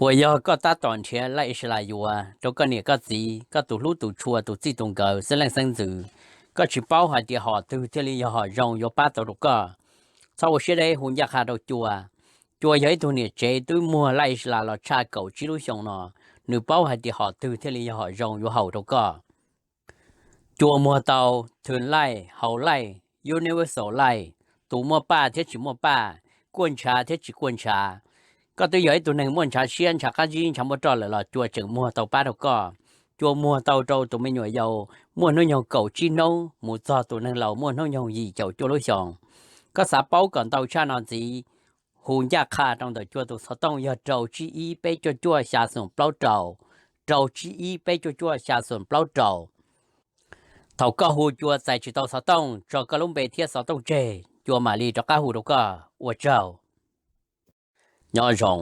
Puas yog koj tab tom nrhiav laij Israel yuav rau koj niam koj txiv, koj tus hlub tus tshua, tus txij tus nkawm, xeeb leej xeeb ntxwv? Koj tsis paub hais tias hom twg thiaj li yog hom zoo yuav pab tau rau koj. Txhob ua siab deb, hu ncaj qha rau Cua. Cua yog ib tug niam tsev twb muag laij Israel los tshaj kaum tsib lub xyoo no, nws paub hais tias hom twg thiaj li yog hom zoo yuav haum rau koj. Cua muag tau thwm laij, haus laij, universal laij, tus muaj paj thiab tsis muaj paj, kuaj ntshav thiab tsis kuaj ntshav. Koj twb yog ib tug neeg muaj ntshav siab, ntshav qab zib, ntshav muaj roj lawm los Cua tseem muag tau pab rau koj. Cua muag tau rau tus me nyuam yaus muaj hnub nyoog kaum tsib hnub mus txog tus neeg laus muaj hnub nyoog yim caum cuaj lub xyoos. Koj xav paub kom ntau tshaj no ntxiv, hu ncaj qha rau ntawm Cua tus xov tooj yog rau tsib ib peb cuaj cuaj xya xoom plaub rau, rau tsib ib peb cuaj cuaj xya xoom plaub rau. Thaum koj hu Cua txais tsis tau xov tooj, tso koj lub npe thiab xov tooj tseg, Cua mam li rov qab hu rau koj. Ua tsaug. Nyob zoo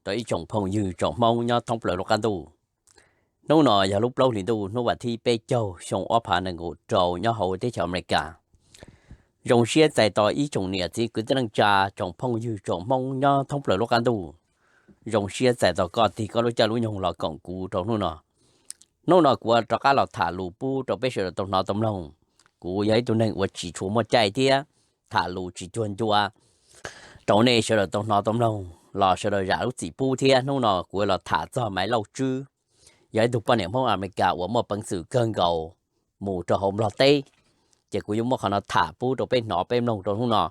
rau ib tsoom phooj ywg tsoom Hmoob nyob thoob plaws lub qab ntuj. Hnub no yog lub plaub hlis ntuj, hnub vas thib peb caug xyoo ob phav nees nkaum rau nyob hauv teb chaws Amelikas. Zoo siab txais tos ib tsoom niam txiv kwv tij neej tsa, tsoom phooj ywg tsoom Hmoob nyob thoob plaws lub qab ntuj. Zoo siab txais tos koj tig koj lub caij lub nyoog los koom kuv rau hnub no. Hnub no kuv rov qab los tham lus pub rau peb sawv daws tau hnov tau mloog. Kuv yog ib tug neeg uas tsis tshua muaj caij thiab tham lus tsis cuag ncua rau nej sawv daws tau hnov tau mloog los sawv daws zam lub txim pub thiab. Hnub no kuv los tham txog Maiv Lauj Tswb, yog ib tug poj niam Hmoob Amelikas uas muaj peev xwm kawg nkaus mus rau hauv Nplog teb, ces kuv yuav muab qhov no tham pub rau peb hnov peb mloog rau hnub no.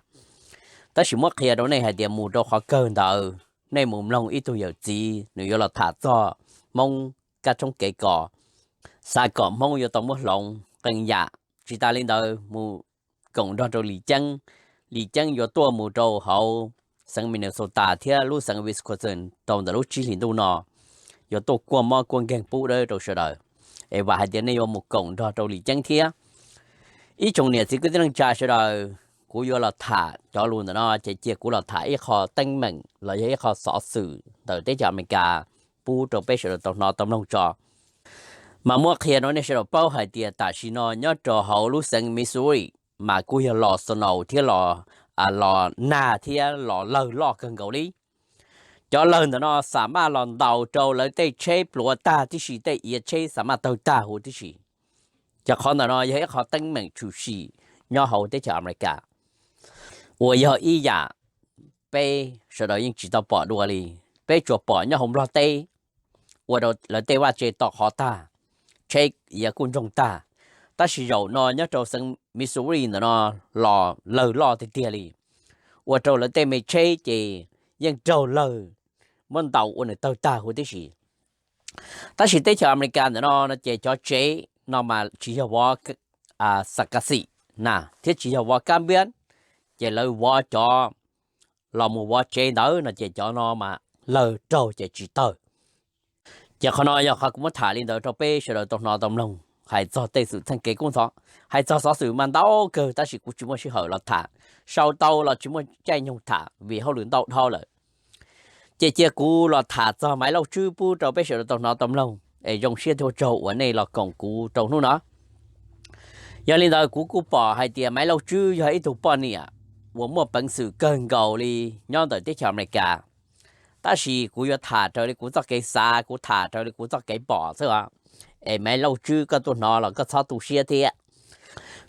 Tab sis muab qhia rau nej hais tias mus rau qhov kawg ntawd nej mus mloog ib tug yawm txiv nws yuav los tham txog Hmoob kab tshoob kev kos, xav kom Hmoob yuav tau muab hloov qee yam. Tsis tas li ntawd mus koom nrog rau Lis Ceeb, Lis Ceeb yuav tuaj mus rau hauv xeev Minnesota thiab lub xeev Wisconsin rau ntawm lub tsib hlis ntuj no, yuav tuaj kuaj mob kuaj nkeeg pub dawb rau sawv daws. Es vam hais tias nej yuav mus koom nrog rau Lis Ceeb thiab. Ib tsoom niam txiv kwv tij neej tsa sawv daws, kuv yuav los tham cov lus ntawm no ces cia kuv los tham ib qho teeb meem los yog ib qho xov xwm ntawm teb chaws Amelikas pub rau peb sawv daws tau hnov tau mloog tso. Mas muab qhia rau nej sawv daws paub hais tias tam sim no nyob rau hauv lub xeev Missouri mas kuj yog los snow thiab los, los nag thiab los lawg loj kawg nkaus li. Cov lawg ntawm no xam maj los ntaus rau lawv tej tsheb pluav tag tib si, tej iav tsheb xam maj tawg tag huv tib si. Cov qhov ntawm no yog ib qho teeb meem tshwm sim nyob hauv teb chaws Amelikas uas yog ib yam peb sawv daws yeej tsis tau pom dua li. Peb tsuas pom nyob hauv Nplog teb ua rau lawv tej vaj tse to qhov tag, tsheb iav kuj ntsoog tag, tab sis zaum no nyob rau xeev Missouri ntawm no los lawg loj tiag tiag li, ua rau lawv tej me tsheb ces yeej raug lawg muab ntaus ua nws tawg tag huv tib si. Tab sis teb chaws Amelikas ntawm no no ces cov tsev no mas tsis yog vov xakaxim na thiab tsis yog vov kab npiab, ces lawv vov cov los mus vov tsev ntawd no ces cov no mas lawg raug ces tsis tawg. Ces qhov no yog qhov kuv muab tham li ntawd rau peb sawv daws tau hnov tau mloog hais txog tej xwm txheej kev kub ntxhov. Hais txog xov xwm mas ntau kawg tab sis kuv tsis muaj sij hawm los tham. Sau tau los tsis muaj caij nyoog tham vim hauj lwm ntau dhau lawm. Ces cia kuv los tham txog Maiv Lauj Tswb pub rau peb sawv daws tau hnov tau mloog es zoo siab thiab ua tsaug uas nej los koom kuv rau hnub no. Yog li ntawd kuv kuj pom hais tias Maiv Lauj Tswb yog ib tug poj niam uas muaj peev xwm kawg nkaus li nyob ntawm teb chaws Amelikas. Tab sis kuv yuav tham raws li kuv txoj kev xav, kuv tham raws li kuv txoj kev pom xwb os. Es Maiv Lauj Tswb koj tuaj hnov los koj txhob tu siab thiab,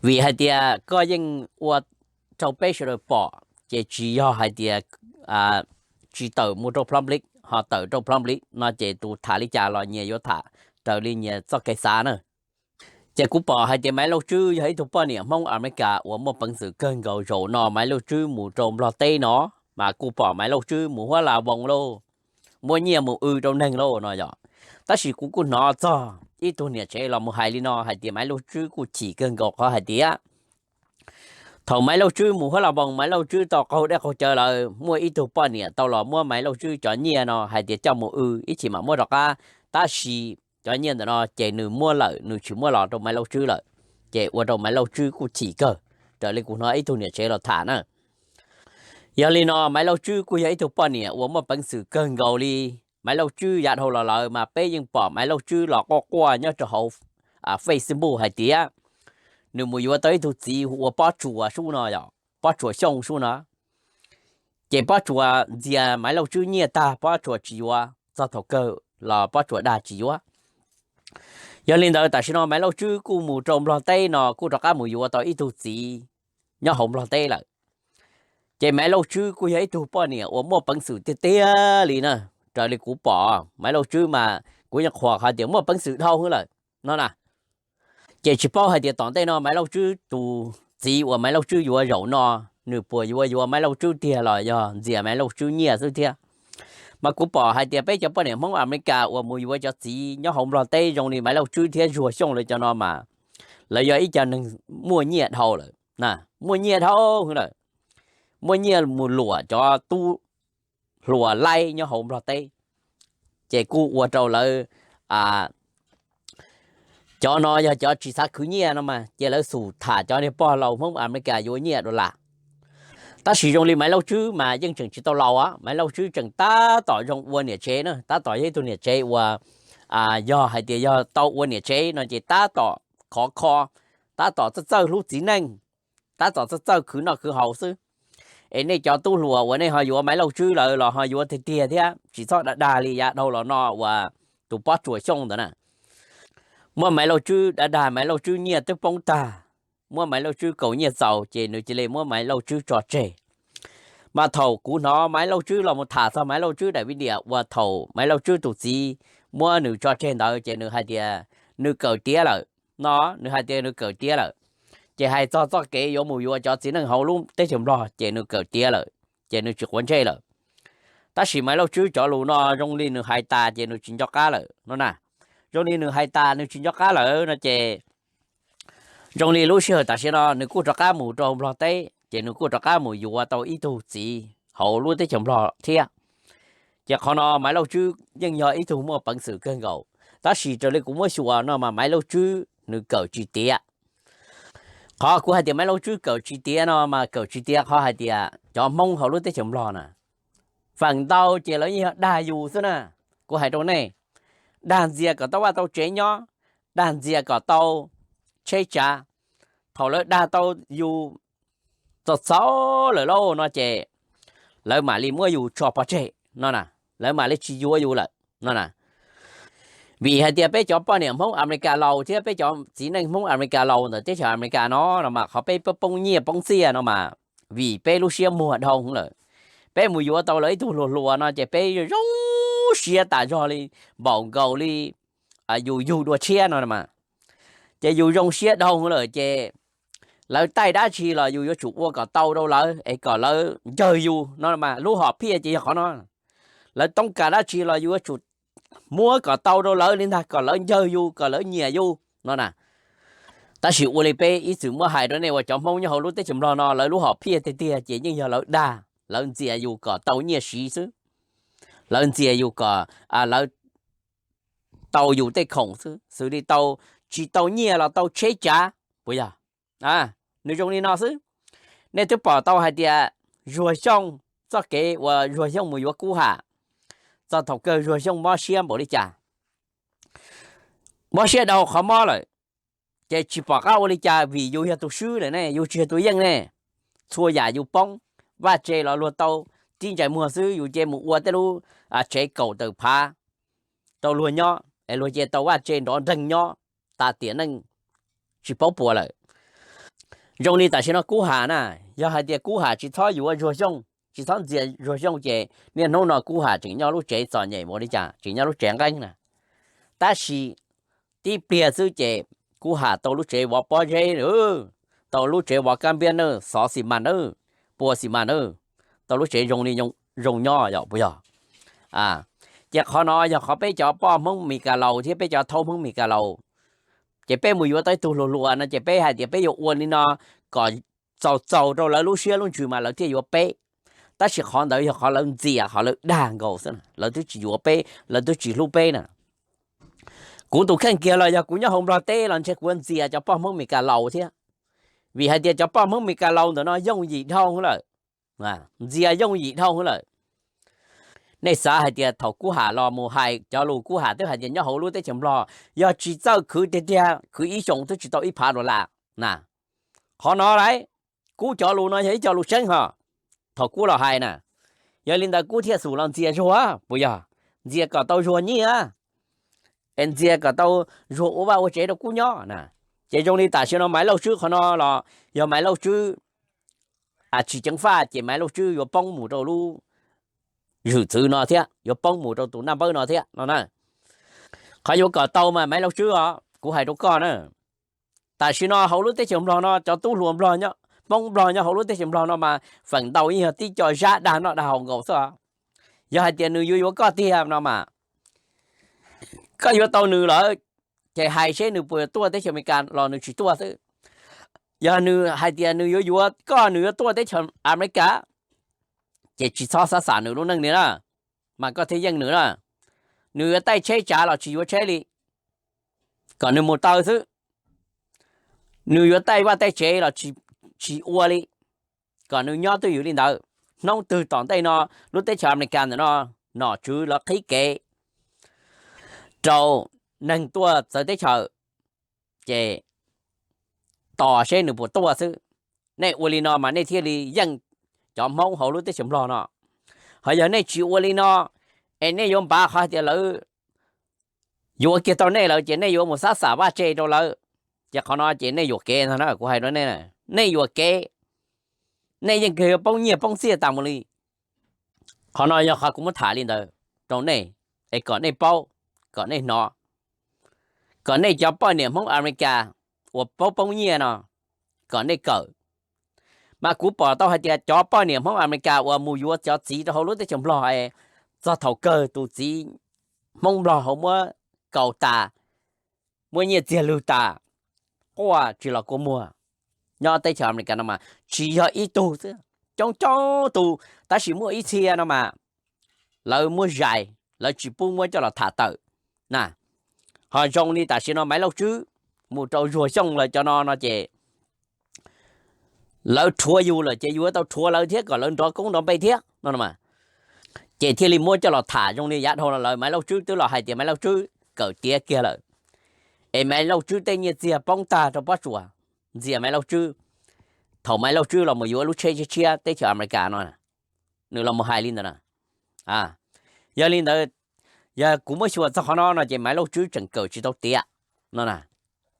vim hais tias koj yeej ua rau peb sawv daws pom, ces tsis yog hais tias tsis tawm mus rau public, ho tawm rau public no ces tus tham li cas los nyias yuav tham raws li nyias txoj kev xav na. Ces kuv pom hais tias Maiv Lauj Tswb yog ib tug poj niam Hmoob Amelikas uas muaj peev xwm kawg nkaus. Zaum no Maiv Lauj Tswb mus rau Nplog teb no mas kuj pom Maiv Lauj Tswb mus huab la voos lauj, muab nyiaj mus w rau neeg lauj no yog. Tab sis kuv kuj hnov txog ib tug niam tsev los mus hais li no hais tias Maiv Lauj Tswb kuj chim kawg nkaus qhov hais tias thaum Maiv Lauj Tswb mus huab la voos, Maiv Lauj Tswb tau qaug dej qaug cawv lawm, muaj ib tug poj niam tau los muab Maiv Lauj Tswb cov nyiaj no hais tias coj mus w ib chim mam muab rov qab, tab sis cov nyiaj ntawm no ces nws muab lawm, nws tsis muab los rau Maiv Lauj Tswb lawm, ces ua rau Maiv Lauj Tswb kuj chim kawg, raws li kuv hnov ib tug niam tsev los tham na. Yog li no Maiv Lauj Tswb kuj yog ib tug poj niam uas muaj peev xwm kawg nkaus li. Maiv Lauj Tswb yav dhau los lawm mas peb yeej pom Maiv Lauj Tswb los quaj quaj nyob rau hauv Facebook hais tias nws mus yuav tau ib tug txiv hu ua Pob Tsuas sub no, Pob Tsuas Xyooj sub no. Ces Pob Tsuas ntxias Maiv Lauj Tswb nyiaj tag, Pob Tsuas tsis yuav, txog thaum kawg los Pob Tsuas dag tsis yuav. Yog li ntawd tam sim no Maiv Lauj Tswb kuj mus rau Nplog teb no kuj rov qab mus yuav tau ib tug txiv nyob hauv Nplog teb lawm. Ces Maiv Lauj Tswb kuj yog ib tug poj niam uas muaj peev xwm tiag tiag li na. Raws li kuv pom Maiv Lauj Tswb mas kuv yeej qhuas hais tias muaj peev xwm dhau lawm no na. Ces tsis paub hais tias tom ntej no Maiv Lauj Tswb tus txiv uas Maiv Lauj Tswb yuav zaum no, nws puas yuav yuav Maiv Lauj Tswb tiag los yog ntxias Maiv Lauj Tswb nyiaj xwb thiab. Mas kuv pom hais tias peb cov poj niam Hmoob Amelikas uas mus yuav cov txiv nyob hauv Nplog teb zoo li Maiv Lauj Tswb thiab Zuag Xyooj lawv cov no mas lawv yog ib co neeg muaj nyiaj dhau lawm, muaj nyiaj dhau lawm, muaj nyiaj mus luam cov tub hluas laib nyob hauv Nplog teb. Ces kuj ua rau lawv, cov no yog cov tsis xav khwv nyiaj no mas ces lawv xum tham cov niag pog laus Hmoob Amelikas yuav nyiaj dollar. Tab sis zoo li Maiv Lauj Tswb mas yeej tseem tsis tau laus, Maiv Lauj Tswb tseem tab tom zoo ua niam tsev na, tab tom yog ib tug niam tsev uas yog hais tias yog tau ua niam tsev no ces tab tom khov kho, tab tom txawj txawj hlub txiv neej, tab tom txawj txawj khwv noj khwv haus xwb. Es nej cov tub hluas uas nej ho yuav Maiv Lauj Tswb lawm los ho yuav tiag tiag thiab, tsis txhob dag dag li yav dhau los no uas tus Pob Tsuas Xyooj ntawd na. Muab Maiv Lauj Tswb dag dag, Maiv Lauj Tswb nyiaj twb poob tag, muab Maiv Lauj Tswb kaus nyiaj txaus ces nws cia li muab Maiv Lauj Tswb tso tseg. Mas thaum kuv hnov Maiv Lauj Tswb los mus tham txog Maiv Lauj Tswb daim video uas thaum Maiv Lauj Tswb tus txiv muab nws tso tseg ntawd ces nws hais tias nws kawm tiav lawm no, nws hais tias nws kawm tiav lawm. Ces hais txog txoj kev yuav mus yuav cov txiv neej hauv lub teb chaws Nplog ces nws kawm tiav lawm, ces nws tsis quav ntsej lawm. Tab sis Maiv Lauj Tswb cov lus no zoo li nws hais tas ces nws tsis nco qab lawm no na. Zoo li nws hais tas nws tsis nco qab lawm no ces zoo li lub sij hawm tam sim no nws kuj rov qab mus rau Nplog teb ces nws kuj rov qab mus yuav tau ib tug txiv hauv lub teb chaws Nplog thiab. Ces qhov no Maiv Lauj Tswb yeej yog ib tug muaj peev xwm kawg nkaus, tab sis raws li kuv muab xyuas no mas Maiv Lauj Tswb nws kawm tsis tiav. Qhov kuv hais tias Maiv Lauj Tswb kawm tsis tiav no mas kawm tsis tiav qhov hais tias cov Hmoob hauv lub teb chaws Nplog na, feem ntau ces lawv yeej yog dag yus xwb na. Kuv hais rau nej, dag ntxias kom tau vaj tau tsev nyob, dag ntxias kom tau tsheb tsav. Thaum lawv dag tau yus txaus txaus lawm lauj no ces lawv mam li muab yus tso pov tseg no na, lawv mam li tsis yuav yus lawm no na. Vim hais tias peb cov poj niam Hmoob Amelikas laus thiab peb cov txiv neej Hmoob Amelikas laus ntawm teb chaws Amelikas no no mas qhov peb poob nyiaj poob txiaj no mas vim peb lub siab muag dhau lawm. Peb mus yuav tau lawv ib tug hluas hluas no ces peb zoo siab tas zog li, npaum nkaus li yus yug dua tshiab no mas. Ces yus zoo siab dhau lawm ces lawv taij dab tsi los yus yuav tsum ua kom tau rau lawv es kom lawv ncawg yus no mas. Lub hom phiaj ces yog qhov no, lawv toob kas dab tsi los yus yuav tsum muab kom tau rau lawv li ntag kom lawv ncawg yus kom lawv nyiam yus no na. Tab sis ua li peb ib txwm muab hais rau nej uas cov Hmoob nyob hauv lub teb chaws Nplog no lawv lub hom phiaj tiag tiag ces yeej yog lawv dag, lawv ntxias yus kom tau nyiaj siv xwb, lawv ntxias yus kom lawv tau yus tej khoom xwb, xws li tau, tsis tau nyiaj los tau tsheb tsav puas yog? Nws zoo li no xwb. Nej twb pom tau hais tias Zuag Xyooj, txoj kev uas Zuag Xyooj mus yuav Kub Ham, txog thaum kawg Zuag Xyooj mob siab npaum li cas? Mob siab dhau qhov mob lawm, ces tsis pom qab ua li cas vim yus yog tus swb lawm ne, yus tsis yog tus yeej ne. Txhua yam yus poob, vaj tse los luag tau tib ntsais muag xwb, yus ces mus ua tej lub tsev kaum tawm phav rau luag nyob es luag ces tau vaj tse nrov nreeg nyob tas tiam neej tsis paub puas lawm. Zoo li tam sim no Kub Ham na, yog hais tias Kub Ham tsis txhob yuav Zuag Xyooj, tsis txhob ntxias Zuag Xyooj ces niaj hnub no Kub Ham tseem nyob lub tsev txom nyem npaum li cas, tseem nyob lub tsev nqeeb na. Tab sis tib pliag xwb ces Kub Ham tau lub tsev vov pob zeb, tau lub tsev vov kab npiab na, xov xi mas na, pua xi mas na, tau lub tsev zoo li zoo nyob yom puas yog? Ces qhov no yog qhov peb cov poj Hmoob Mes Kas laus thiab peb cov thaub Hmoob Mes Kas laus, ces peb mus yuav tau ib tug hluas hluas no ces peb hais tias peb yuav ua li no kom txaus txaus rau lawv lub siab lub ntsws mas lawv thiaj yuav peb. Tab sis qhov ntawd yog qhov lawv ntxias, qhov lawv dag nkaus xwb, lawv twb tsis yuav peb, lawv twb tsis hlub peb na. Kuv tus kheej kiag los yog kuv nyob hauv Nplog teb los ntshe kuv ntxias cov poj Hmoob Amelikas laus thiab, vim hais tias cov poj Hmoob Amelikas laus ntawm no yooj yim dhau lawm, ntxias yooj yim dhau lawm. Nej xav hais tias thaum Kub Ham los mus hais cov lus, Kub Ham twb hais tias nyob hauv lub teb chaws Nplog yog tsis txawj khwv tiag tiag khwv ib xyoos twb tsis tau ib phav dollar na. Qhov no lawm, Kub cov lus no yog ib co lus tseeb ho, thaum Kub los hais na. Yog li ntawd Kub thiaj xum los ntxias Zuag, puas yog? Ntxias kom tau Zuag nyiaj, es ntxias kom tau Zuag ua vaj ua tsev rau Kub nyob na. Ces zoo li tam sim no Maiv Lauj Tswb qhov no los yog Maiv Lauj Tswb tsis ceev faj ces Maiv Lauj Tswb yuav poob mus rau lub zwm txwv no thiab, yuav poob mus rau tus naj npawb no thiab no na. Qhov yuav kom tau mas Maiv Lauj Tswb os, kuv hais rau koj na, tam sim no hauv lub teb chaws Nplog no cov tub hluas Nplog, Hmoob Nplog nyob hauv lub teb chaws Nplog no mas feem ntau yeej yog tib co zab dag noj dag haus nkaus xwb os. Yog hais tias nws yuav yuav koj tiag no mas koj yuav tau nws lawm, ces hais seb nws puas tuaj teb chaws Amelikas los nws tsis tuaj xwb. Yog nws hais tias nws yuav yuav koj, nws yuav tuaj teb chaws Amelikas, ces tsis txhob xav xam nws lub neej li na, mas koj thiaj yeej nws na. Nws yuav taij tsheb tsav los tsis yuav tsheb li, kom nws mus taw xwb. Nws yuav taij vaj taij tsev los tsis ua li, kom nws nyob twj ywm li ntawd. Hnub twg tom ntej no lub teb chaws Amelikas ntawm no nom tswv lawv qhib kev rau neeg tuaj txawv teb chaws, ces tos seb nws puas tuaj xwb. Nej ua li no mas nej thiaj li yeej cov Hmoob hauv lub teb chaws Nplog no. Ho yog nej tsis ua li no, es nej yuav npav qhov hais tias lawv yuav kiag tau nej lawm ces nej yuav mus xab xam vaj tse rau lawv, ces qhov no ces nej yuam kev ntag na. Kuv hais rau nej, nej yuam kev, nej yeej kawg yuav poob nyiaj poob txiaj tas mus li. Qhov no yog qhov kuv muab tham li ntawd rau nej, es kom nej paub, kom nej hnov, kom nej cov poj niam Hmoob Amelikas uas paub poob nyiaj no, kom nej kawm. Mas kuv pom tau hais tias cov poj niam Hmoob Amelikas uas mus yuav cov txiv rau hauv lub teb chaws Nplog es txog thaum kawg tus txiv Hmoob Nplog hauv muab kaus tas, muab nyiaj txiag lwg tas, quaj tsis los kua muag nyob teb chaws Amelikas no mas tsis yog ib tug xwb, coob coob tus, tab sis muaj ib txhia no mas lawv muab zais, lawv tsis pub muab coj los tham tawm na. Ho zoo li tam sim no Maiv Lauj Tswb mus rau Zuag Xyooj lawv cov no no ces lawv rhuav yus lawm ces yus yuav tau rhuav lawv thiab kom lawv nrov koob nrov npe thiab no. Ces thiaj li muab coj los tham zoo li yav dhau los lawm Maiv Lauj Tswb twb los hais tias Maiv Lauj Tswb kawm tiav kiag lawm, es Maiv Lauj Tswb tej nyiaj txiag poob tag rau pob tsuas ntxias Maiv Lauj Tswb. Thaum Maiv Lauj Tswb los mus yuav lub tsheb tshiab tshiab teb chaws Amelikas no, nws los mus hais li ntawd na. Yog li ntawd, yog kuv muab xyuas txog qhov no no ces Maiv Lauj Tswb tseem kawm tsis tau tiav no na.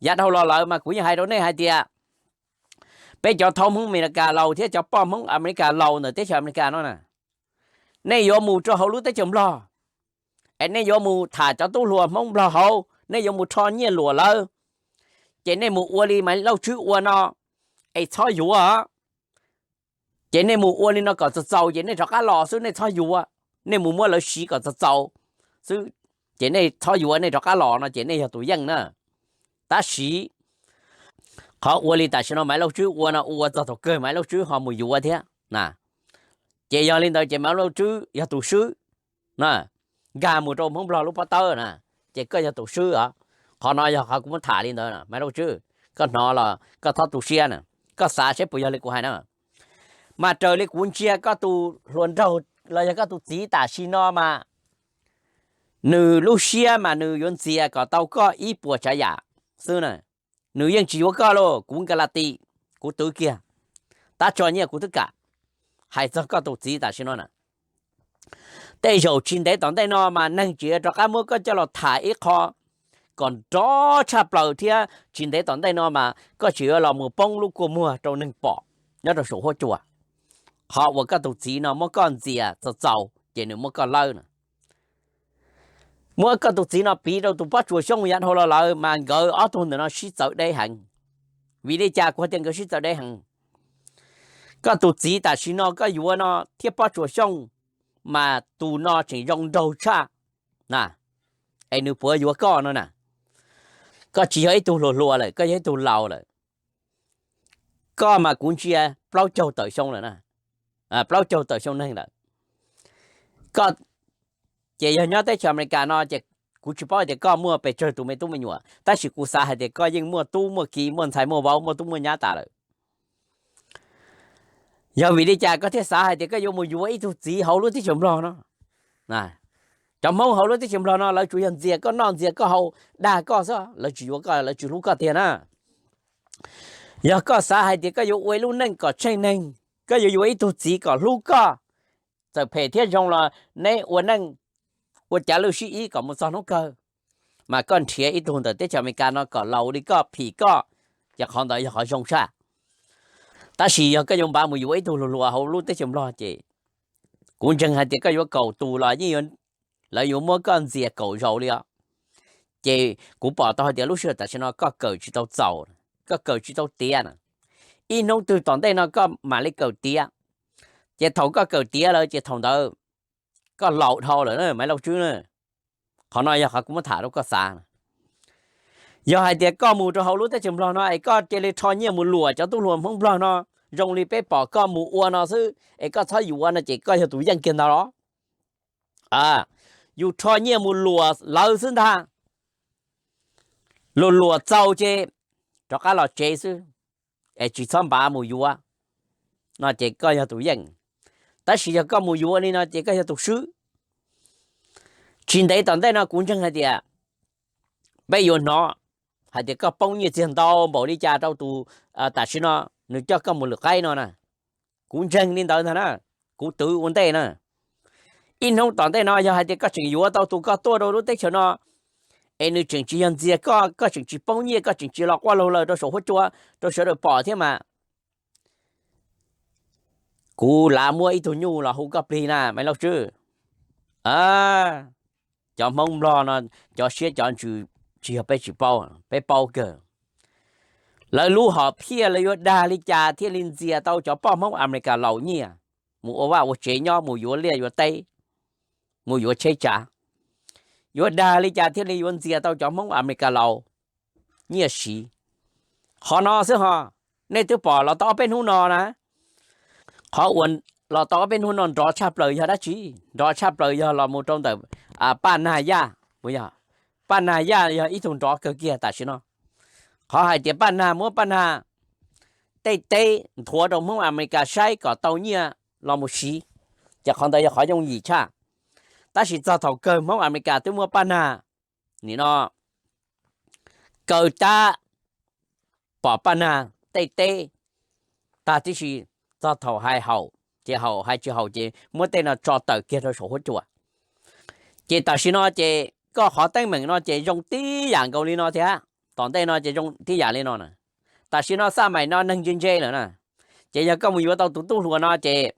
Yav dhau los lawm mas kuv yeej hais rau nej hais tias peb cov thaub Hmoob Amelikas laus thiab cov poj Hmoob Amelikas laus ntawm teb chaws Amelikas no na, nej yuav mus rau hauv lub teb chaws Nplog, es nej yuav mus tham cov tub hluas Hmoob Nplog hauv, nej yuav mus rho nyiaj luam lawv, ces nej mus ua li Maiv Lauj Tswb ua no, es txhob yuav. Ces nej mus ua li no kom txaus txaus ces nej rov qab los xwb, nej txhob yuav. Nej mus muab lawv siv kom txaus txaus xwb, ces nej txhob yuav, nej rov qab los no ces nej yog tus yeej na. Tab sis qhov ua li tam sim no Maiv Lauj Tswb ua no ua txog thaum kawg Maiv Lauj Tswb ho mus yuav thiab na. Ces yog li ntawd ces Maiv Lauj Tswb yog tus swb na, nkag mus rau Hmoob Nplog lub pob tawb na, ces koj yog tus swb os. Qhov no yog qhov kuv muab tham li ntawd, Maiv Lauj Tswb, koj hnov los koj txhob tu siab na, koj xav seb puas yog li kuv hais na. Mas raws li kuv ntsia koj tus hluas nraug los yog koj tus txiv tam sim no mas nws lub siab mas nws yuav ntxias kom tau koj ib puas tsav yam xwb na. Nws yeej tsis yuav koj lauj, kuv nka la ti, kuv twv kiag, tab tso nyiaj kuv twb kam. Hais txog koj tus txiv tam sim no na, tej zaum tsis ntev tom ntej no mas neeg tseem yuav rov qab muab koj coj los tham ib qho kom nrov tshaj plaws thiab tsis ntev tom ntej no mas koj tseem yuav los mus poob lub kua muag rau neeg pom nyob rau saum huab cua. Qhov uas koj tus txiv no muab koj ntxias txaus txaus ces nws muab koj lawb na. Muab koj tus txiv no piv rau tus pob tsuas xyooj yav dhau los lawm mas nkawd ob tug ntawm no sib txawv deb heev. Vim li cas kuv hais tias nkawd sib txawv deb heev? Koj tus txiv tam sim no koj yuav no thiab pob tsuas xyooj mas tus no tseem zoo nraug tshaj na, es nws puas yuav koj no na? Koj tsis yog ib tug hluas hluas lawm, koj yog ib tug laus lawm. Koj mas kuv ntsia plaub caug tawm xyoo lawm na, plaub caug tawm xyoo neeg lawm. Koj ces yog nyob teb chaws Amelikas no ces Kuv tsis paub hais tias koj muaj pes tsawg tus me tub me nyuam, tab sis kuv xav hais tias koj yeej muaj tub muaj ki, muaj ntxhais muaj vauv, muaj tub muaj nyab tas lawm. Yog vim li cas koj thiaj xav hais tias koj yuav mus yuav ib tug txiv hauv lub teb chaws Nplog no? Cov Hmoob hauv lub teb chaws Nplog no lawv tsuas yog ntxias koj noj ntxias koj haus, dag koj xwb, lawv tsis yuav koj, lawv tsis hlub koj tiag na. Yog koj xav hais tias koj yuav ua ib lub neej kom tsheej neeg, koj yuav yuav ib tug txiv kom hlub koj, txawm phem thiab zoo los neb ua neej ua cav lwj sib ib kom mus txog hnub kawg, mas koj nrhiav ib tug ntawm teb chaws Amelikas no kom laus li koj, phim koj, ces qhov ntawd yog qhov zoo tshaj. Tab sis yog koj yuav npav mus yuav ib tug hluas hluas hauv lub teb chaws Nplog ces kuv ntseeg hais tias koj yuav kaum tus los yeej, lawv yuav muab koj ntxias kaum zaus li os. Ces kuv pom tau hais tias lub sij hawm tam sim no koj kawm tsis tau txaus, koj kawm tsis tau tiav na. Ib hnub twg tom ntej no koj mam li kawm tiav, ces thaum koj kawm tiav lawm ces thaum ntawd koj laus dhau lawm na Maiv Lauj Tswb na. Qhov no yog qhov kuv muab tham rau koj xav. Yog hais tias koj mus rau hauv lub teb chaws Nplog no es koj cia li rho nyiaj mus luam cov tub hluas Hmoob Nplog no, zoo li peb pom koj mus ua no xwb es koj txhob yuav no ces koj yog tus yeej kiag ntag los. Yus rho nyiaj mus luam lawv xwb ntag, luam luam txaus ces rov qab los tsev xwb, es tsis txhob npav mus yuav no ces koj yog tus yeej. Tab sis yog koj mus yuav li no ces koj yog tus swb. Tsis ntev tom ntej no kuv ntseeg hais tias peb yuav hnov hais tias koj poob nyiaj txiag ntau npaum li cas rau tus tam sim no nws coj koj mus lwm qaib no na. Kuv ntseeg li ntawd ntag na, kuv twv ua ntej na. Ib hnub tom ntej no yog hais tias koj tseem yuav tau tus koj tuaj rau lub teb chaws no, es nws tseem tsis yog ntxias koj, koj tseem tsis poob nyiaj, koj tseem tsis los quaj laug lawm rau saum huab cua rau sawv daws pom thiab mas, kuv lav muab ib tug nyuj los hu koj plig na Maiv Lauj Tswb. Cov Hmoob Nplog no cov siab cov ntsws tsis yog peb tsis paub, peb paub kawg. Lawv lub hom phiaj lawv yuav dag li cas thiaj li ntxias tau cov poj Hmoob Amelikas laus nyiaj mus ua vaj ua tsev nyob, mus yuav liaj yuav teb, mus yuav tsheb tsav. Yuav dag li cas thiaj li yuav ntxias tau cov Hmoob Amelikas laus nyiaj siv. Qhov no xwb ho, nej twb pom los tau ob peb hnub no na. Qhov uas los tau ob peb hnub no nrov tshaj plaws yog dab tsi? Nrov tshaj plaws yog los mus rau ntawm Paj Nag Yaj, yog Paj Nag Yaj yog ib tug nrov kawg kiag tam sim no. Qhov hais tias Paj Nag muab Paj Nag tej teb nthuav rau Hmoob Amelikas saib kom tau nyiaj los mus siv, ces qhov ntawd yog qhov yooj yim tshaj. Tab sis txog thaum kawg Hmoob Amelikas twb muab Paj Nag nim no kaw tab pom Paj Nag tej teb tag tib si, txog thaum hais haum ces haum, hais tsis haum ces muab tej no tso tawm kiag rau saum huab cua. Ces tam sim no ces koj qhov teeb meem no ces zoo tib yam nkaus li no thiab, tom ntej no ces zoo tib yam li no na. Tam sim no xaj maim no neeg ntse ntse lawm na, ces yog koj mus yuav tau tus tub hluas no ces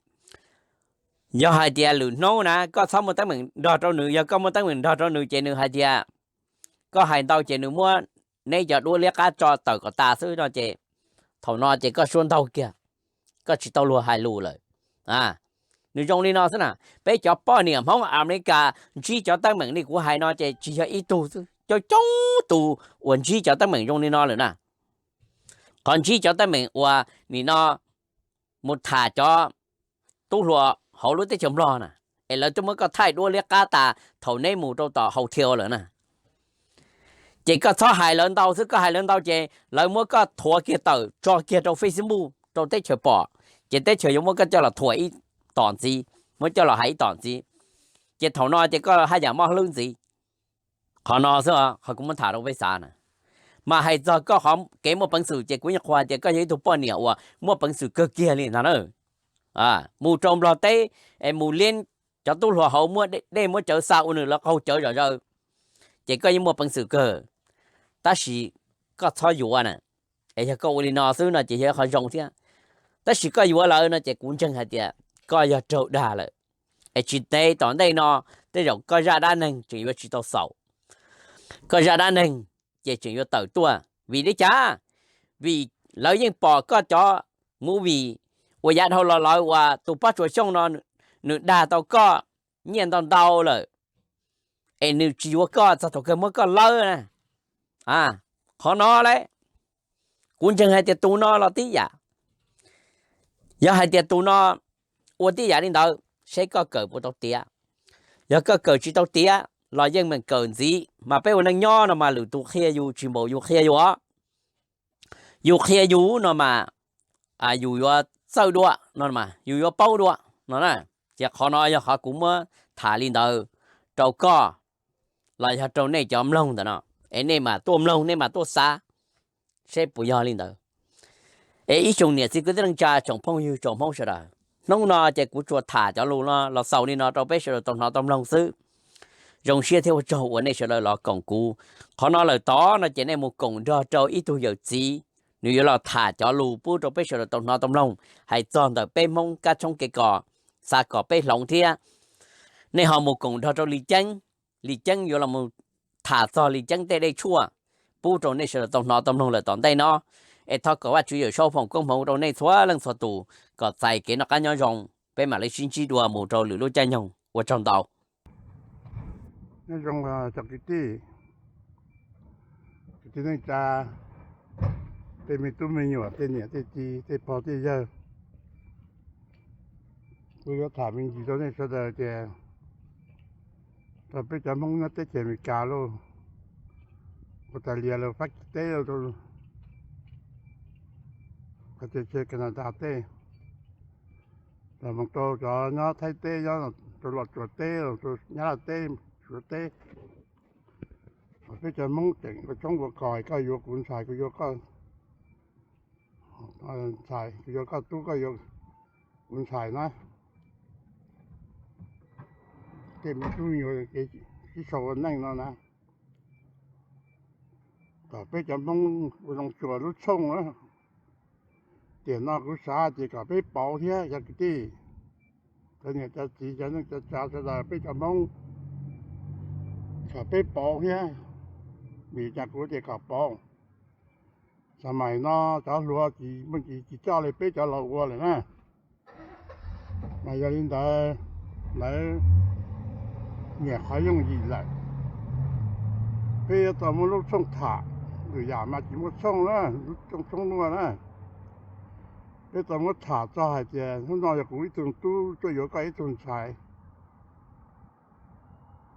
yog hais tias lwm hnub na koj txhob muaj teeb meem nrog rau nws, yog koj muaj teeb meem nrog rau nws ces nws hais tias koj hais ntau ces nws muab neb cov duab liab qab tso tawm kom tas xwb no ces thaum no ces koj suab ntaug kiag, koj tsis tau luag hais lus lawm. Nws zoo li no xwb na, peb cov poj niam Hmoob Amelikas ntsib cov teeb meem li kuv hais no ces tsis yog ib tug xwb, coob coob tus uas ntsib cov teeb meem zoo li no lawm na. Qhov ntsib cov teeb meem uas nim no mus tham cov tub hluas hauv lub teb chaws Nplog na, es lawv twb muab koj thaij duab liab qab tas thaum neb mus rau tom hau thiau lawm na. Ces koj txhob hais lawv ntau xwb, koj hais lawv ntau ces lawv muab koj thuav kiag tawm tso kiag rau Facebook rau teb chaws pom, ces teb chaws yuav muab koj coj los thuam ib tom ntxiv, muab coj los hais ib tom ntxiv, ces thaum no ces koj haj yam mob hlwb ntxiv. Qhov no xwb qhov kuv muab tham rau peb xav na. Mas hais txog koj qhov kev muaj peev xwm ces kuv yeej qhuas hais tias koj yog ib tug poj niam uas muaj peev xwm kawg kiag li ntag na. Mus rau Nplog teb es mus liab cov tub hluas hauv, muab dej muab cawv xa ua nws lawv qaug cawv zom zaws, ces koj yeej muaj peev xwm kawg. Tab sis koj txhob yuav na, es yog koj ua li no xwb no ces yog qhov zoo thiab. Tab sis koj yuav lawm no ces kuv ntseeg hais tias koj yog raug dag lawm, es tsis ntev tom ntej no tej zaum koj zaj dab neeg tseem yuav tsis tau xaus, koj zaj dab neeg ces tseem yuav tawm tuaj. Vim li cas? Vim lawv yeej pom koj cov movie uas yav dhau los lawv uas tus Pob Tsuas Xyooj no nws dag tau koj nyiaj ntau ntau lawm, es nws tsis yuav koj txog thaum kawg muab koj lawb na. Qhov no lawm, kuv ntseeg hais tias tus no los tib yam. Yog hais tias tus no ua tib yam li ntawd seb koj kawm puas tau tiav. Yog koj kawm tsis tau tiav los yeej meem kawm ntxiv, mas peb ua neej nyob no mas lwm tus qhia yus tsis npaum yus qhia yus os. Yus qhia yus no mas yus yuav txawj dua no, yus yuav paub dua no na. Ces qhov no yog qhov kuv muab tham li ntawd rau koj los yog rau nej cov mloog ntawm no, es nej mam tuaj mloog, nej mam tuaj xav seb puas yog li ntawd. Es ib tsoom niam txiv kwv tij neej tsa, tsoom phooj ywg tsoom Hmoob sawv daws, hnub no ces kuv tsuas tham cov lus no los xaus li no rau peb sawv daws tau hnov tau mloog xwb. Zoo siab thiab ua tsaug uas nej sawv daws los koom kuv. Qhov no lawm tod no ces nej mus koom nrog rau ib tug yawm txiv, nws yuav los tham cov lus pub rau peb sawv daws tau hnov tau mloog hais txog ntawm peb Hmoob kab tshoob kev kos, xav kom peb hloov thiab. Nej ho mus koom nrog rau Li Ceeb, Li Ceeb yuav los tham txog Li Ceeb tej dej tshuaj pub rau nej sawv daws tau hnov tau mloog lawm tom ntej no. Es thov kom Vajtswv Yawm Saub foom koob hmoov rau nej txhua leej txhua tus kom txais kev noj qab nyob zoo, peb mam li sib ntsib dua mus rau lwm lub caij nyoog. Ua tsaug ntau. Nyob zoo cov kwv tij, kwv tij neej tsa, tej me tub me nyuam, tej niam tej txiv, tej pog tej yawg. Kuv yuav tham me ntsis rau nej sawv daws tias, rau peb cov Hmoob nyob teb chaws Amelikas lauj, Australia lauj, Fab Kis teb lauj, Canada teb, los mus rau cov nyob Thaib teb, nyob rau Los Tsuas teb, rau Nyab Laj teb, Suav teb, peb cov Hmoob tseem ua tshoob ua kos, koj yuav kuv ntxhais, kuv yuav koj ntxhais, kuv yuav koj tub, koj yuav kuv ntxhais na. Tej me tub me nyuam sib sau ua neej no na, kom peb cov Hmoob ua zoo xyuas lub tshooj na. Tiam no kuv xav tias kom peb pauv thiab cov kwv tij, cov niam cov txiv, cov neej cov tsav sawv daws, peb cov Hmoob, kom peb pauv thiab, vim cas kuv tias kom pauv. Xab mais no cov hluas tsis muaj tsis coj li peb cov laus ua lawm na. Mas yog li ntawd, lawv nyiam qhov yooj yim lawm. Peb yuav tau muaj lub tshooj tham, lwm yam mas tsis muaj tshooj na, lub tshooj tshoob luaj na. Peb tau muab tham txog hais tias hnub no yog kuv ib tug tub tuaj yuav koj ib tug ntxhais,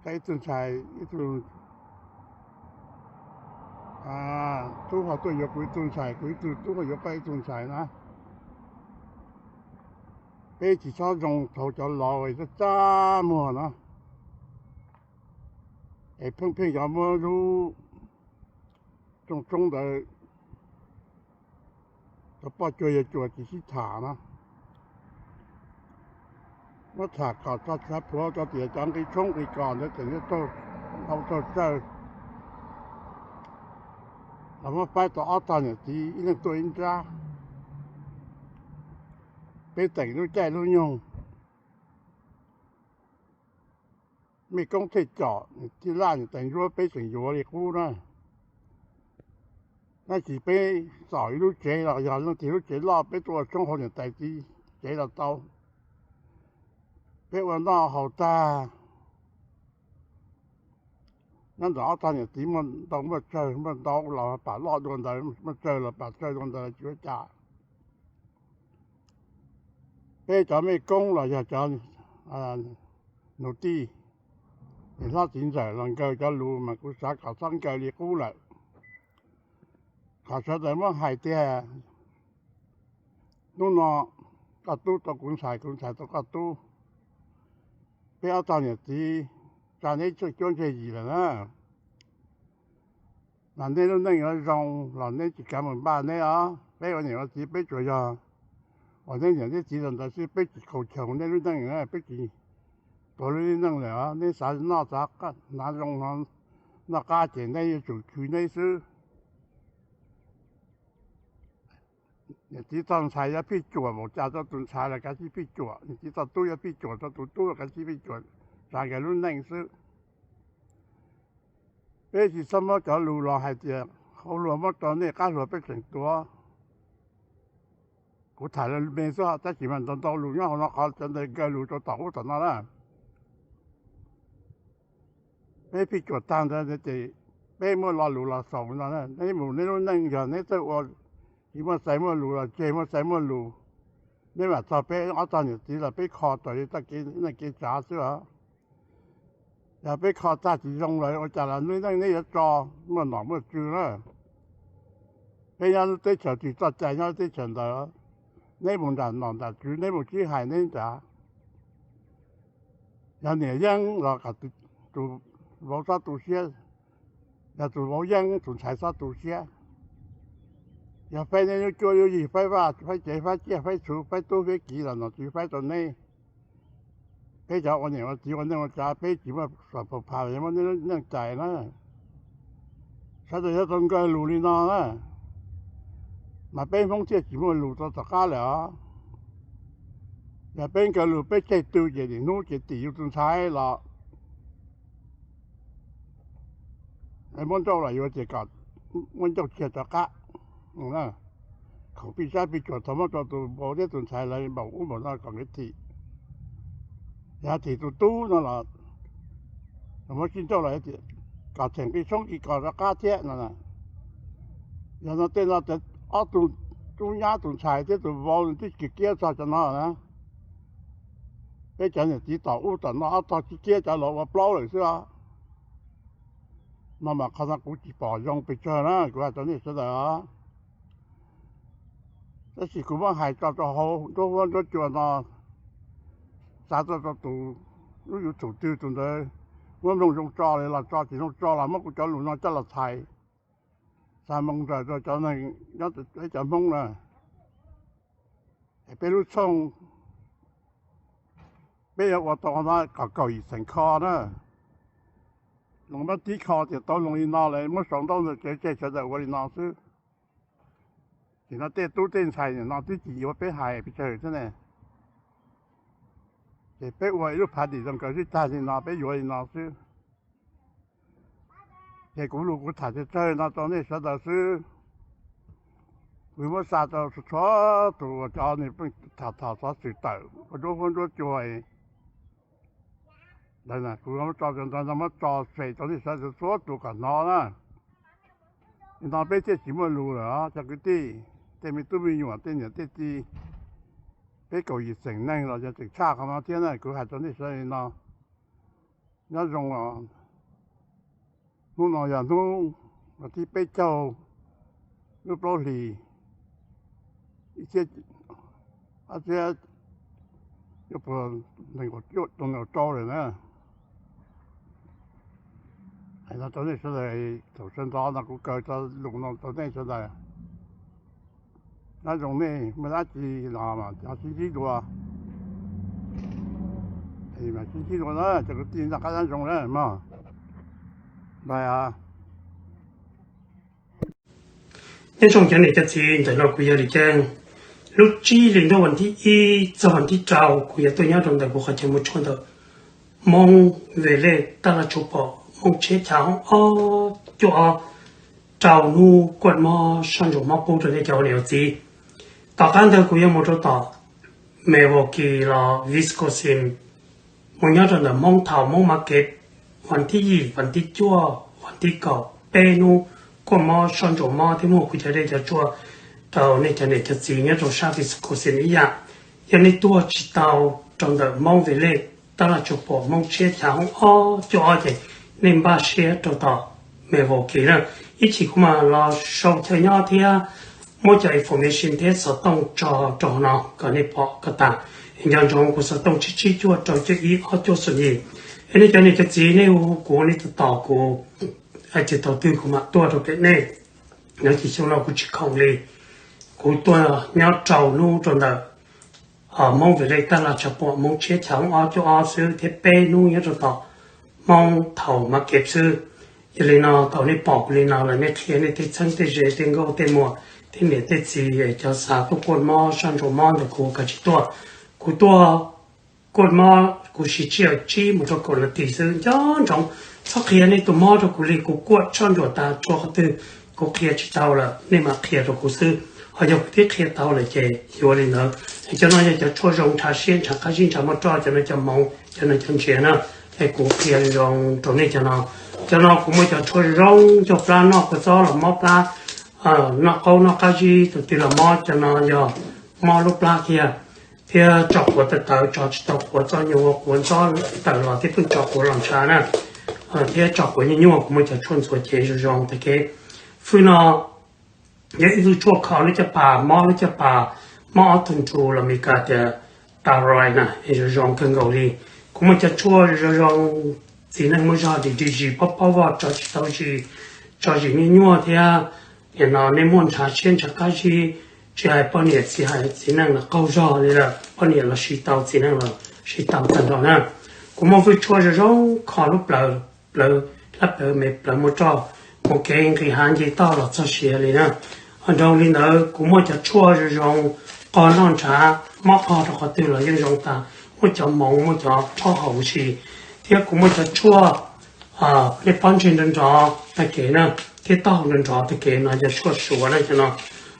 koj ib tug ntxhais, ib tug tub ho tuaj yuav kuv ib tug ntxhais, kuv ib tug tub ho yuav koj ib tug ntxhais na. Peb tsis txhob zoo thaum cov laus txaj txaj muag no, es pheej pheej cov muab lub tshooj tshoob ntawd cov poj cuag yawg cuag tsis sib tham no. Muab tham kom txog txhua plhuav rau tias cov nqi tshoob nqi kos ntawd tseem yuav raug ntau raug tsawg, los muab faib tau ob tog niam txiv ib leeg tuaj ib nrab. Peb teem lub caij lub nyoog, mej koob thiaj com, tij laj niam tais ntsuab peb tseem yuav li qub na. Tab sis peb txom ib lub tsev los yog leej twg lub tsev loj peb tuaj ua tshoob hauv niam tais txiv tsev los tau. Peb ua noj haus tag, nyob ntawm ob tog niam txiv muaj ntau muaj tsawg, muaj ntau los pam loj dua ntawd, muaj tsawg los pam tsawg dua ntawd tsis ua cas. Peb cov mej koob los yog cov nus tij, niam hlob txiv ntxawm los nkaws cov lus mas kuv xav kom txhob nkaws li qub lawm. Kom sawv daws muab hais tias hnub no koj tub tau kuv ntxhais, kuv ntxhais tau koj tub, peb ob tog niam txiv tsa neb tsheej cuab ntseg yim lawm na. Mas neb lub neej yuav zoo los neb tsis kav mus npaj neb os. Peb ua niam ua txiv peb tsuas yog uas neb niam neb txiv los ntawd xwb, peb tsis khaus choos neb lub neej, peb tsis tuav lub neej lawm os. Neb xav noj xav hnav zoo no, noj qab ces neb yuav tsum khwv neb xwb. Niam txiv txog ntxhais yuav phij cuam npaum cas rau tus ntxhais los kav tsij phij cuam, niam txiv txog tub yuav phij cuam rau tus tub los kav tsij phij cuam, tsa nkawd lub neej xwb. Peb tsis txhob muab cov lus los hais tias qhov hluas muab rau nej, qab hluas peb tseem tuav. Kuv tham lus me xwb tab sis mas ntau ntau lus nyob hauv no, qhov cov ntawd nkaw lus rau tom ub tom no na. Peb phij cuam tag ntawd ces peb muaj lo lus los xaus no, neb mus neb lub neej, yog neb txawj ua, tsis muaj txais muaj lus los tseg, muaj txais muaj lus, neb mam txog peb ob tog niam txiv los peb kho raws li txoj kev neej kev tsav xwb os. Yog peb kho tag tsis zoo lawm ua cas los neb neej neb yuav tso, muaj nom muaj tswv na. Peb nyob lub teb chaws twg txoj cai nyob lub teb chaws ntawd, neb mus nram nom nram tswv neb mus sib hais neb nrad. Yog niam yeeb los kom tus vauv txhob tu siab, yog tus vauv yeeb tus ntxhais txhob tu siab. Yog faib neb lub cuab lub yig, faib vaj faib tsev, faib ciaj faib txhu, faib tub faib kiv los nom tswv faib rau neb. Peb cov ua niam ua txiv ua neej ua tsav peb tsis muaj xom pha pha, muaj neej cai na. Sawv daws yuav tau nkawg lus li no na, mas peb Hmoob thiaj tsis muaj lus rau tom qab lawm os. Yog peb nkawg lus peb tseg tw ces nim hnub ces tim yus tus ntxhais los muab ncauj los yuav ces kom muab ncauj cia rov qab. Khoom pij sab pij tsuas thaum muab rau tus vauv thiab tus ntxhais lawv npaum ub npaum no kom nkawd thim. Yog thim tus tub no los muab sib ncauj los kom tseem nqi tshoob nqi kos rov qab thiab no. Yog no tej no ob tug tub nyab tus ntxhais thiab tus vauv twb tsis kiab txog cov no na. Peb cov niam txiv tom ub tom no ob tog tsis kiab, cov laus ua plaub lawm xwb os. No mas qhov no kuv tsis pom zoo pes tsawg na, kuv hais rau nej sawv daws os. Tab sis kuv muab hais tso rau hauv nruab huab nruab cua no, xav txog rau tus lub YouTube twg tus ntawd muab mloog zoo tso li los tso, tsis zoo tso los muab kuv cov lus no coj los txhais xa moo ntsaws rau cov neeg nyob peb cov Hmoob na. Es peb lub txhooj peb yuav ua tau no kom kaum yim xeem kho na. Loos mab tib kho tias tau loos li no lawm muab sau ntaub ntawv tsev tseg sawv daws ua li no xwb. Ces no tej tub tej ntxhais nim no twb tsis yuav peb hais pes tsawg thiab ne. Ces peb ua ib lub phav dim zoo kawg xwb, tag li no peb yuav li no xwb. Ces kuv lus kuv tham tsawg tsawg no rau nej sawv daws xwb. Kuv muab xa rau txhua txhua tus uas cov neeg pheej tham tham xov xwm tawm ua nruab huab nruab cua ntawd, kuv muab tso rau ntawd no muab tso fem rau nej sawv daws txhua tus kom hnov na. Li no peb thiaj tsis muaj lus lawm os cov kwv tij, tej me tub me nyuam, tej niam tej txiv. Peb kaum yim xeem neeg los yog tseem tshaj qhov no thiab na, kuv hais rau nej sawv daws li no. Nyob zoo, hnub no yog hnub vas thib peb caug lub plaub hlis ib txhiab ob txhiab cuaj puas nees nkaum rau lawm na. Hais no rau nej sawv daws, thaum sawv ntxov no kuv kaw tau lus no rau nej sawv daws. Nyob zoo nej, muaj dab tsi los sib ntsib dua, sib ntsib dua na cov kwv tij, noj qab nyob zoo na mog. Bye. Nyob zoo cov niam cov txiv, ntawm no kuv yog Lis Ceeb. Lub tsib hli ntuj vas thib ib txog vas thib rau kuv yuav tuaj nyob rau ntawm kuv qhov chaw mus tshuaj ntawm Hmoob Ves Lej Tab Laj Tshua Pom Hmoob Tshiab Chav Hoob ob cuaj ob rau hnub kuaj mob soj ntsuam mob qub rau nej cov ua niam ua txiv. Tom qab ntawd kuv yuav mus rau tom Milwaukee los Wisconsin, mus nyob rau ntawm Hmoob Thaum Hmoob Market, vas thib yim, vas thib cuaj, vas thib kaum, peb hnub kuaj mob soj ntsuam mob thiab muaj kuv cov dej cov tshuaj rau nej cov niam cov txiv nyob rau sab Wisconsin ib yam. Yog nej tuaj tsis tau rau ntawm Hmoob Ves Lej Tab Laj Tshua Pom Hmoob Tshiab Chav Hoob ob cuaj ob ces nej npaj siab rau tom Milwaukee na. Ib chim kuv mam los sau chaw nyob thiab muab cov information thiab xov tooj tso rau hauv no kom nej pom kom tas. Nco ntsoov kuv xov tooj tsib tsib cuaj rau cuaj ib ob cuaj xoom yim. Es nej cov niam cov txiv nej hu kuv, nej tos tos kuv, hais tias thaum twg kuv mam tuaj rau pem nej. Nyob ces xyoo no kuv tsis khoom li, kuv tuaj nyob rau hnub rau ntawm Hmoob Ves Lej Tab Laj Tshua Pom Hmoob Tshiab Chav Hoob ob cuaj ob xwb thiab peb hnub nyob rau tom Hmoob Thaum Market xwb. Yog li no thaum nej pom kuv li no lawm nej qhia nej tej txheeb tej ze, tej nkauj tej muam, tej niam tej txiv cov xav tuaj kuaj mob soj ntsuam mob ntawm kuv kav tsij tuaj. Kuv tuaj kuaj mob kuv siv tsib caug tsib mus rau kaum nas this xwb. Nco ntsoov txhob qhia nej tus mob rau kuv li, kuv kuaj soj ntsuam tas txhua qhov twg, kuv qhia tsis tau lawm nej mam qhia rau kuv xwb. Ho yog kuv twb qhia tau lawm ces yuav li ntawd. Cov no yog cov tshuaj zoo ntshav siab ntshav qab zib ntshav muaj roj, cov no cov hmoov, cov no cov ntsiav na. Es kuv qhia zoo rau nej cov no. Cov no kuv muaj cov tshuaj zoo cog plab noj kua txob los mob plab, noj qaub noj qab zib tus twg los mob, cov no yog mob lub plab kiag thiab tso quav tawv tawv, tso tsis tau quav, txoj nyuag ua quav ntxob tawm los thiab pheej tso quav los ntshav na. thiab tso quav nyuaj nyuaj. Kuv muaj cov tshuaj ntxuav cev zoo zoo tag kev. Fwj no yog ib tug tshuaj kho lub caj pas, mob lub caj pas, mob ob tug nru los Meskas tias thyroid na, es zoo zoo kawg nkaus li. Kuv muaj cov tshuaj zoo zoo, txiv neej muaj zog dim dim zis, pob pob voj, tso tsis tau zis, tso zis nyuaj nyuaj thiab. Nim no nej muaj ntshav siab ntshav qab zib, tsis hais poj niam tsis hais txiv neej los qaug zog li lawm, poj niam los siv tau, txiv neej los siv tau tag nrho na. Kuv muaj fwj tshuaj zoo zoo kho lub plawv, plawv hlab plawv me plawv muaj roj, mus kev nqis hav nce toj los txog siav li na. Ho nrog li ntawd kuv muaj cov tshuaj zoo zoo qog noj ntshav, mob qog rau qhov twg los yeej zoo tas, muaj cov hmoov muaj cov rhaub hauv si. Thiab kuv muaj cov tshuaj nej pob ntseg nrov nrov tag kev na, thiab taub hau nrov nrov tag kev no yog tshuaj Suav na cov no.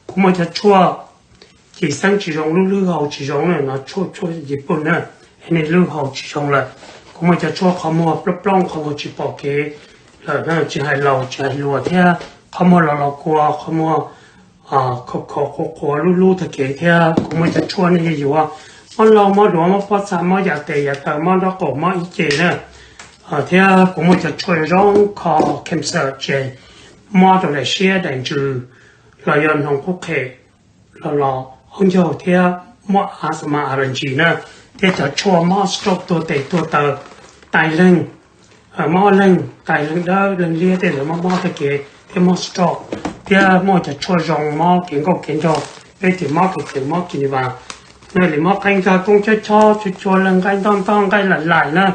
Kuv muaj cov tshuaj cim xeeb tsis zoo, lub lwg hau tsis zoo na, no tshuaj tshuaj Yiv Pooj na, es nej lwg hau tsis zoo lawm. Kuv muaj cov tshuaj qhov muag plooj plooj, qhov muag tsis pom kev lawm na, tsis hais laus tsis hais hluas thiab, qhov muag los los kua, qhov muag khov khov qhuav qhuav lub lub tag kev thiab. Kuv muaj cov tshuaj nej yuav yuav, mob laug mob duav, mob pob txha, mob yam tes yam taw, mob nraub qaum, mob ib ce na. Thiab kuv muaj cov tshuaj zoo zoo kho cancer, ces mob rau daim siab daim ntsws los yog noog qub qhem los los aub ncaug thiab muaj asthma allergy na, thiab cov tshuaj mob stroke tuag tes tuag taw, tais leeg, mob leeg tais leeg dawb leeg liab tej ntawd mob mob tag kev thiab mob stroke, thiab muaj cov tshuaj zoo mob kev nkauj kev nraug, peb tias mob kev cawv mob kev ni vas, na li mob qaib nkag koob chob chob, tshuaj tshuaj leeg nqaij ntoj ntoj nqaij laim laim na,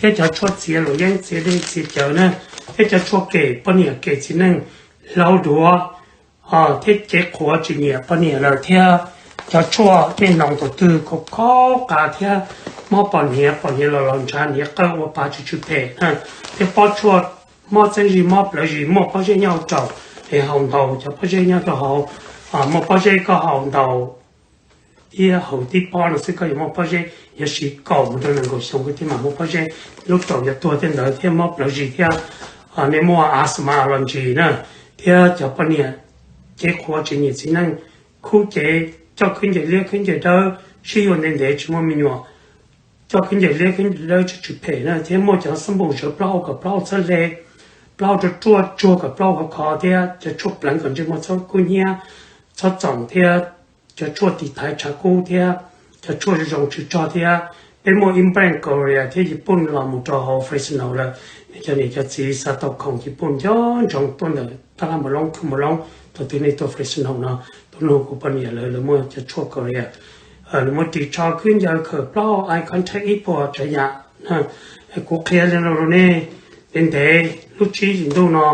thiab cov tshuaj txiav luam yeeb txiav dej txiav cawv na, thiab cov tshuaj kem poj niam kem txiv neej, hlau duav, thiab cev qhuav tsis nyiam poj niam lawm, thiab cov tshuaj nej noog tus twg khov khov qas thiab mob pom hniav, pom hniav los los ntshav, hniav qawj ua pa tsw tsw phem na, thiab pob tshuaj mob txeeb zis mob plawv zis, muaj pob zeb nyob hauv raum es haus ntaus cov pob zeb nyob rau hauv, muaj pob zeb koj haus ntaus ib haus tib pob no xwb koj yuav muaj pob zeb, yuav siv kaum mus rau nees nkaum xyoo koj thiaj mam muaj pob zeb, lub raum yuav tuag tej ntawd thiab mob plawv zis thiab. Nej muaj asthma allergy na, thiab cov poj niam cev qhuav tsis nyiam txiv neej, khub cev coj khwb ncaws liab khwb ncaws dawb, sib yuav ntev ntev tsis muaj me nyuam, coj khwb ncaws liab khwb ncaws dawb tsw tsw phem na, thiab muaj cov xab npum zawv plaub hau kom plaub hau txhob hle, plaub hau ruaj ruaj tsuag kom plaub hau khov khov thiab cov tshuaj pleev kom ntsej muag txhob kub hnyiab txhob txoom thiab cov tshuaj tiv thaiv tshav kub thiab cov tshuaj zoo zoo tsw tsog thiab. Peb muaj ib npleej Korea thiab Yiv Pooj los mus rau hauv Fresno lawm, nej cov niam cov txiv xav tau khoom Yiv Pooj nco ntsoov tuaj ntawm taj laj Npam Loob, khw Npam Loob, thaum twg nej tuaj Fresno no, tuaj nug kuv poj niam lawv, lawv muaj cov tshuaj Korea, lawv muaj ris tsho khwb ncaws khawm plaub hau eye contact ib puas tsav yam. Kuv qhia li no rau nej, ntev ntev lub tsib hlis ntuj no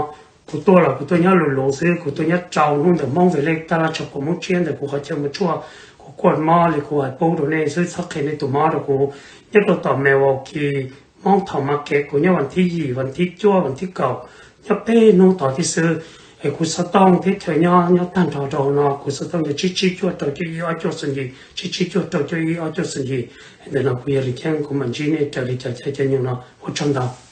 kuv tuaj los kuv tuaj nyob lus luv xwb, kuv tuaj nyob rau hnub ntawm Hmoob Vim Lej taj laj tshav puam Hmoob Tshiab ntawm kuv qhov chaw mus tshuaj, kuv kuaj mob li kuv hais pub rau nej xwb, txhob qhia nej tus mob rau kuv. Nyob rau tom Milwaukee, Hmoob thaum mas kev kuv nyob vas thib yim, vas thib cuaj, vas thib kaum, nyob peb hnub tod thiab xwb. Es kuv xov tooj thiab chaw nyob nyob tag nrho rau hauv no, kuv xov tooj yog tsib tsib cuaj rau cuaj ib ob cuaj xoom yim, tsib tsib cuaj rau cuaj ib ob cuaj xoom yim. Ntawm no kuv yog Lis Cheeb, kuv mam ntsib nej raws li cov caij caij nyoog no, ua tsaug ntau.